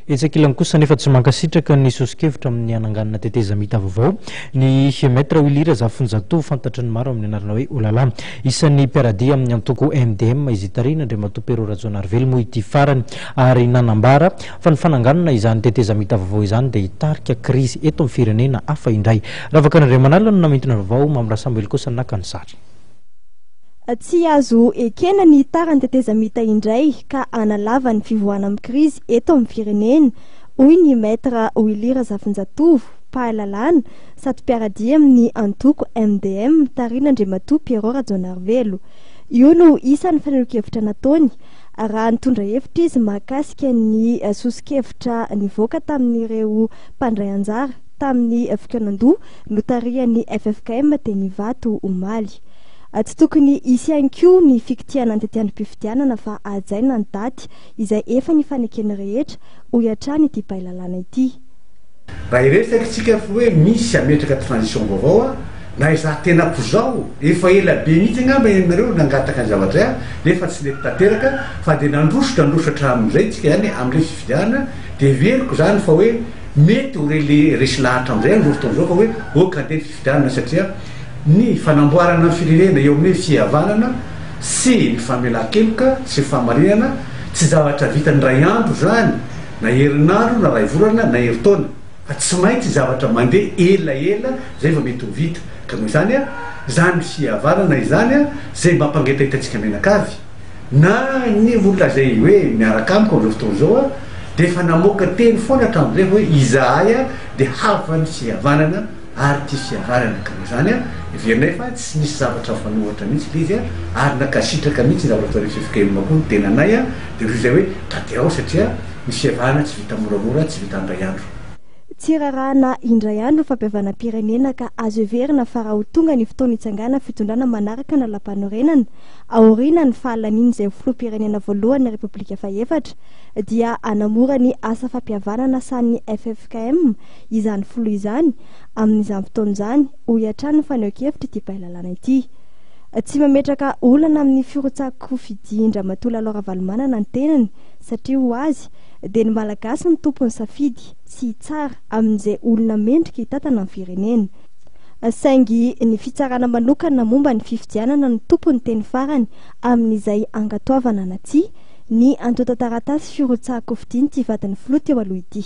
Etsy ankilany kosa anefa tsy mankasitraka ny soso-kevitra amin'ny hananganana tetezamita vaovao ny Maître Willy Razafinjatovo, fantatry ny maro amin'ny anarana hoe Olala. Isan'ny mpiara-dia amin'ny antoko MDM izay tarihin'Andriamatoa Pierrot Rajaonarivelo moa ity farany ary nanambara fa ny fananganana izany tetezamita vaovao izany dia hitarika krizy eto amin'ny firenena hafa indray. Ravakanandriamanalina no namintina ny vaovao, Mamy Rasamoely kosa naka ny sary. Tsy azo ekena ny hitaran'ny tetezamita indray ka hanalava ny fivoahana amin'ny krizy eto amin'ny firenena, hoy ny Maître Willy Razafinjatovo, mpahay lalàna sady mpiara-dia amin'ny antoko MDM tarihin'Andriamatoa Pierrot Rajaonarivelo. Io no isan'ny fanehoan-kevitra nataony raha nitondra hevitra izy mahakasika ny soso-kevitra nivoaka tamin'ireo mpandray anjara tamin'ny fikaonandoha notarihan'ny ffkm teny Ivato omaly. Tsy tokony hisy ihany koa ny fikitihana ny tetiandrom-pifidianana fa hajaina ny daty izay efa nifaneken'ny rehetra, hoy hatrany ity mpahay lalàna ity. Raha hiresaka isika fa hoe misy hametraka transition vaovao a, na izaho tenako izao efa ela be mihitsy angamba ianareo nangataka ny zavatra izay nefa tsy nety tanteraka fa dia nandroso nandroso hatramin'izay tsika izany amin'ilay fifidianana dia heveriko izany fa hoe mety ho resy lahatra amin'izay amin'izao fotoana izao fa hoe ok andeha ny fifidianana satria Ny fanamboarana ny firenena eo amin'ny hoe fihavanana sy ny famelan-keloka sy ny fahamarinana tsy zavatra vita indray andro izany na herinandro na ray volana na herintaona fa tsy maintsy zavatra mandeha elaela izay vao mety ho vita ka noho izany izany fihavanana izany izay mampangetaheta antsika mianakavy na ny olona izay hoe miaraka amiko amin'izao fotoana izao dia efa namoaka teny foana hatramin'izay hoe izahay dia havan'ny fihavanana ary tia fihavanana ka noho izany heverinay fa tsy misy zavatra mifanohitra mihitsy ilay izy ary nankasitraka mihitsy ny zavatra ataon'ny ffkm koa ny tenanay dia toy izay hoe tanteraho satria ny fihavanana tsy vita moramora tsy vita indray andro. Tsy rarahana indray andro ny fampihavanam-pirenena ka azo heverina fa raha ho tonga ny fotoana hitsangana fitondrana manaraka ny lalàmpanorenana aoriana ny fahalanian'izay ho filoham-pirenena voalohan'ny Repoblika fahefatra dia hanamora ny asa fampihavanana sahanin'ny ffkm izany filoha izany amin'izany fotoana izany, hoy hatrany ny fanehoan-kevitr'ity mpahay lalàna ity. Tsy mametraka olana amin'ny firotsahan-kofidian-dRamatoa Lalao Ravalomanana ny tenany satria ho azy dia ny Malagasy no tompon'ny safidy sy hitsara amin'izay olona mendrika hitantana ny firenena. Saingy ny fitsarana manokana momba ny fifidianana no tompon'ny teny farany amin'izay ankatoavana na tsia ny antontan-taratasy firotsahan-kofidian'ity vadin'ny filoha teo aloha ity.